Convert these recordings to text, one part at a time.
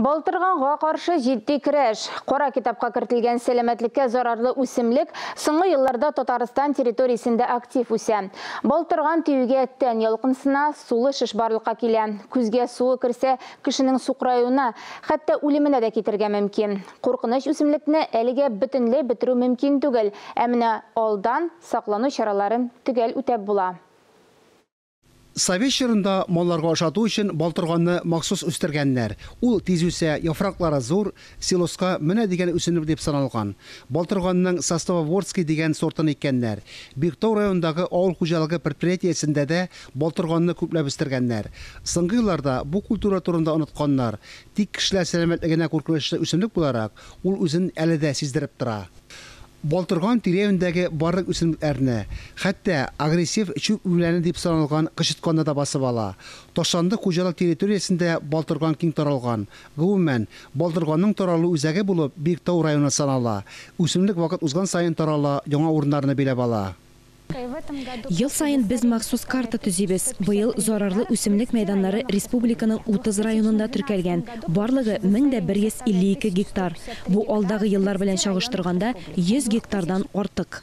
Балтырганга каршы җитди көрәш. Кара китапка кертелгән сәламәтлеккә зарарлы үсемлек соңгы елларда Татарстан территориясендә актив үсә. Балтырган тиюгә тән ялкынсына, сулы шеш барлыкка килә. Күзгә суы керсә, кешенең сукыраюына, хәтта үлеменә дә китерергә мөмкин. Куркыныч үсемлекне әлегә бөтенләй бетерү мөмкин түгел, ә менә алдан саклану чараларын төгәл үтәп була. Совет чорында малларга ашату өчен балтырганны махсус үстергәннәр. Ул тиз үсә, яфраклары зур, силоска менә дигән үсемлек дип саналган. Балтырганның Сосновоборский дигән сортын иккәннәр. Биектау районындагы авыл хуҗалыгы предприятиесендә дә балтырганны күпләп үстергәннәр. Соңгы елларда бу культура турында онытканнар. Тик кешеләр сәламәтлегенә куркынычлы үсемлек буларак, ул үзен әле дә сиздереп тора. Балтырган тирә-юньдәге барлык үсемлекләрне, хәтта агрессив чүп үләне дип саналган кычытканны да басып ала. Ташландык хуҗалык территориясендә балтырган киң таралган. Гомумән, балтырганның таралу үзәге булып Биектау районы санала. Үсемлек вакыт узган саен тарала, яңа урыннарны биләп ала. Ел саен без махсус карта төзибез. Быел зарарлы үсемлек мәйданнары республиканың 30 районында теркәлгән. Барлыгы 1152 гектар. Бу алдагы еллар белән чагыштырганда 100 гектардан артык.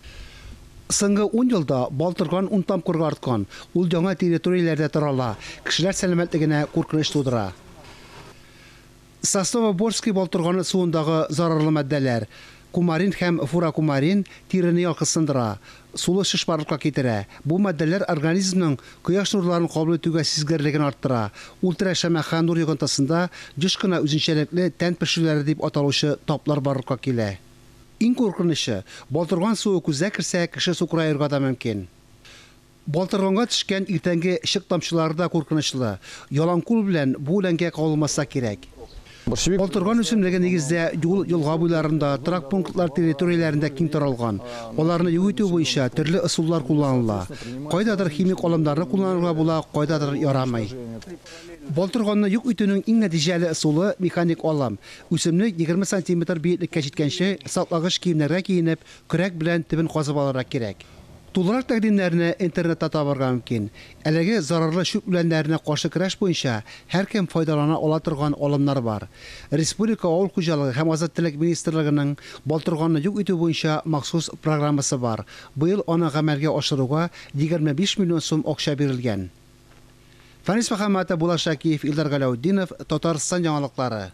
Соңгы 10 елда балтырган 10 тапкырга арткан. Ул яңа территорияләрдә тарала, кешеләр сәламәтлегенә куркыныч тудыра. Сосновоборский балтырганы суындагы зарарлы матдәләр кумарин һәм фурокумарин тирене ялкынсындыра, сулы шеш барлыкка китерә. Бу матдәләр организмның кояш нурларын кабул итүгә сизгерлеген арттыра. Ультрашәмәхә нур йогынтысында еш кына үзенчәлекле тән пешүләре дип аталучы таплар барлыкка килә. Иң куркынычы, балтырган суы күзгә керсә, кеше сукыраерга да мөмкин. Балтырганга төшкән иртәнге чык тамчылары да куркынычлы. Яланкул белән бу үләнгә кагылмаска кирәк. Балтырган үсемлеге нигездә юл, елга буйларында, торак пунктлар территорияләрендә киң таралган. Аларны юк итү буенча төрле ысуллар кулланыла. Кайдадыр химик алымнарны кулланырга була, кайдадыр ярамый. Балтырганны юк итүнең иң нәтиҗәле ысулы механик алым. Үсемлек 20 сантиметр биеклеккә җиткәнче, саклагыч киемнәргә киенеп, көрәк белән төбен казып алырга кирәк. Тулырак тәкъдимнәрне интернетта табарга мөмкин. Әлеге зарарлы чүп үләннәренә каршы көрәш буенча һәркем файдалана ала торган алымнар бар. Республика авыл хуҗалыгы һәм азык-төлек министрлыгының балтырганны юк итү буенча махсус программасы бар. Быел аны гамәлгә ашыруга 25 миллион сум акча бирелгән. Фәнис Мөхәммәтов, Булат Шакиев, Илдар Галәүтдинов, Татарстан яңалыклары.